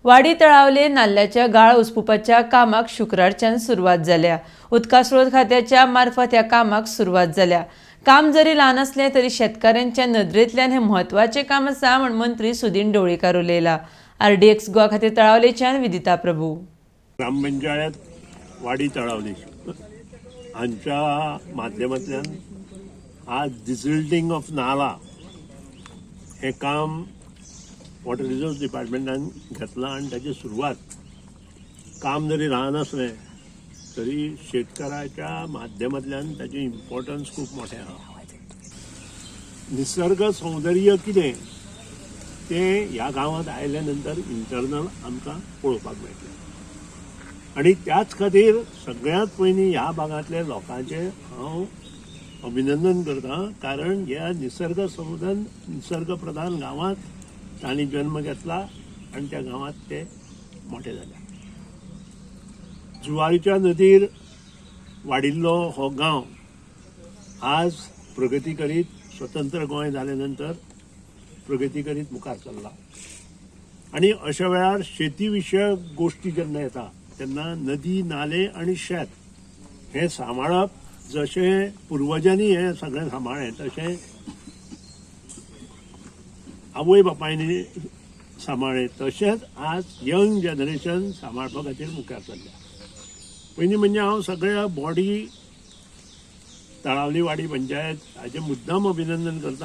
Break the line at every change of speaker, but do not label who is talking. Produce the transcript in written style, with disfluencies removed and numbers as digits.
वाडी तळावले नाल्ल्याच्या गाळ उसपुपाच्या कामाक शुक्रारच्यान सुरवात जाल्या. उदका स्रोत खात्याच्या मार्फत ह्या कामाक सुरवात जाल्या. काम जरी ल्हान असलें तरी शेतकाऱ्यांच्या नदरेंतल्यान हें म्हत्वाचें काम आसा म्हूण मंत्री सुदिन ढवळीकार उलयला. आरडीएक्स गोवा खातीर तळावलेच्यान विदिता प्रभू.
ग्रामपंचायत वाडी तळावली हांच्या माध्यमांतल्यान आज डिसिल्टींग ऑफ नाला हें काम वॉटर रिसोर्स डिपार्टमेंटान घेतलां आनी ताची सुरवात. काम जरी ल्हान आसलें तरी शेतकाराच्या माध्यमांतल्यान ताचें इम्पॉर्टन्स खूब मोठें आहा. निसर्ग सौंदर्य कितें तें ह्या गांवांत आयल्या नंतर इंटरनल आमकां पळोवपाक मेळटलें आनी त्याच खातीर सगळ्यांत पयलीं ह्या भागांतल्या लोकांचें हांव अभिनंदन करता, कारण ह्या निसर्ग संवर्धन, निसर्ग प्रधान गांवांत तांणी जन्म घेतला आनी त्या गांवांत ते मोठे जाले. जुवारीच्या नदीर वाडिल्लो हो गांव आज प्रगती करीत, स्वतंत्र गोंय जाले नंतर प्रगती करीत मुखार चल्ला आनी अशा वेळार शेती विशयक गोश्टी जेन्ना येता तेन्ना नदी, नाले आनी शेत हें सांबाळप, जशें पुर्वजांनी हें सगळें सांबाळ्ळें तशें आवय बापायनी सांबाळ्ळें, तशेंच आज यंग जनरेशन सांबाळपा खातीर मुखार चल्ल्या. पयलीं म्हणजे हांव सगळ्या बॉडी तळावली वाडी पंचायत हाचें मुद्दाम अभिनंदन करता.